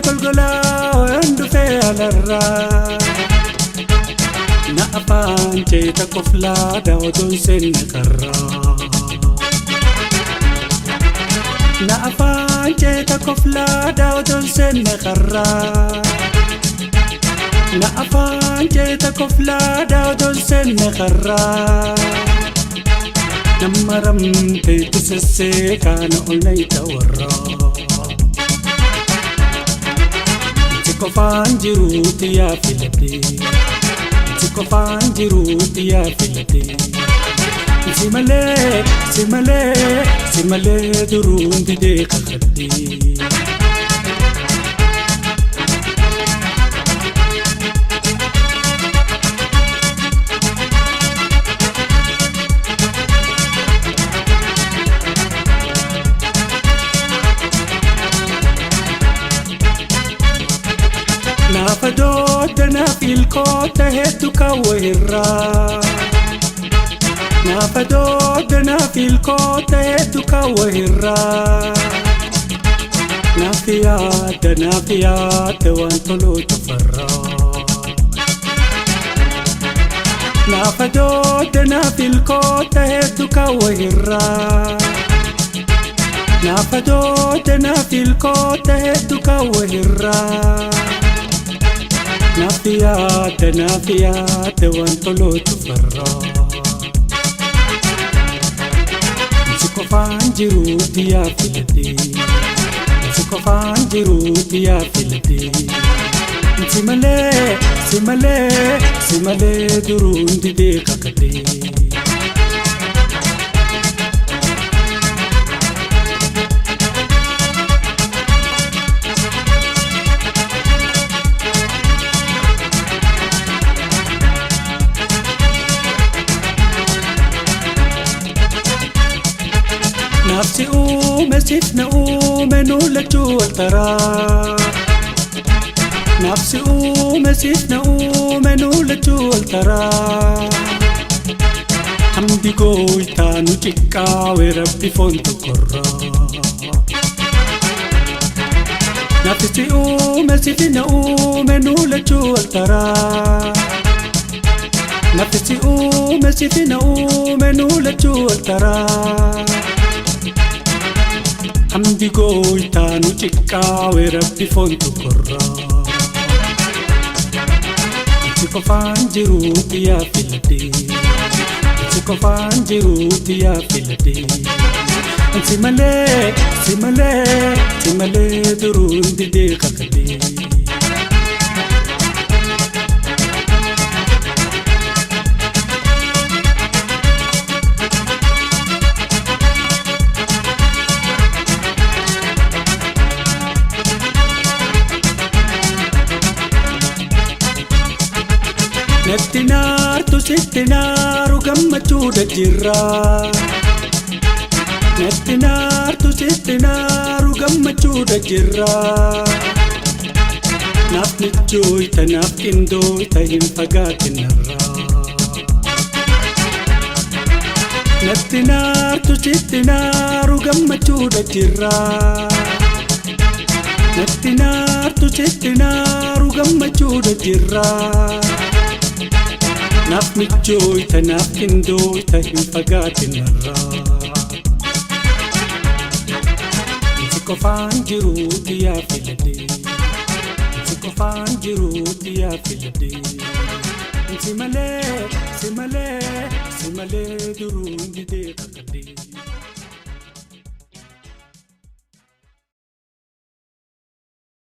Golgolaa waan dhufee alarraa. Na afaan ceeta koflaa daawwatuun seenna karraa. Na afaan ceeta koflaa daawwatuun seenna karraa. Na afaan ceeta koflaa daawwatuun seenna karraa. Nama ramtee tisessee kaana ol na ita warraa. Si qofaan jiruuti yaa filadhee. Si qofaan jiruuti yaa filadhee. Si malee, si malee, si malee duruun didee kakadhee. Naafa doodda naaf ilkoota hedduu kaawwa irraa. Naafa doodda naaf ilkoota hedduu kaawwa irraa. Naaf yaadda naaf yaadda waan toluu tufarraa. Naafa doodda naaf ilkoota hedduu kaawwa irraa. Naafa doodda naaf ilkoota hedduu kaawwa irraa. Naaf yaadda naaf yaadda waan toluu tufarraa. Si qofaan jiruuti yaa filadhee. Si qofaan jiruuti yaa filadhee. Si malee, si malee, si malee duruun didee kakadhee. Nafsi uume siif na uume nu lachuu wal taraa. Nafsi uume siif na uume nu lachuu wal taraa. Hamdi gooytaa nu xiqqaawe rabbi foon tokkorraa. Nafsi uume siif na uume nu lachuu wal taraa. Nafsi uume siif na uume nu lachuu wal taraa. Hamdi gooytaa nu xiqqaawe rabbi foon tokkorraa. Si qofaan jiruuti yaa filadhee. Si qofaan jiruuti yaa filadhee. Si malee, si malee, si malee duruun didee kakadhee. Natti naartu sitti naaru gammachuudha jirra. Natti naartu sitti naaru gammachuudha jirra. Naaf michooyta naaf qindooyta hin fagaatin narraa. Natti naartu sitti naaru gammachuudha jirra. Natti naartu sitti naaru gammachuudha jirra. Naaf michooyta naaf qindooyta hin fagaatin narraa. Si qofaan jiruuti yaa filadhee. Si qofaan jiruuti yaa filadhee. Si malee, si malee, si malee duruun didee kakadhee.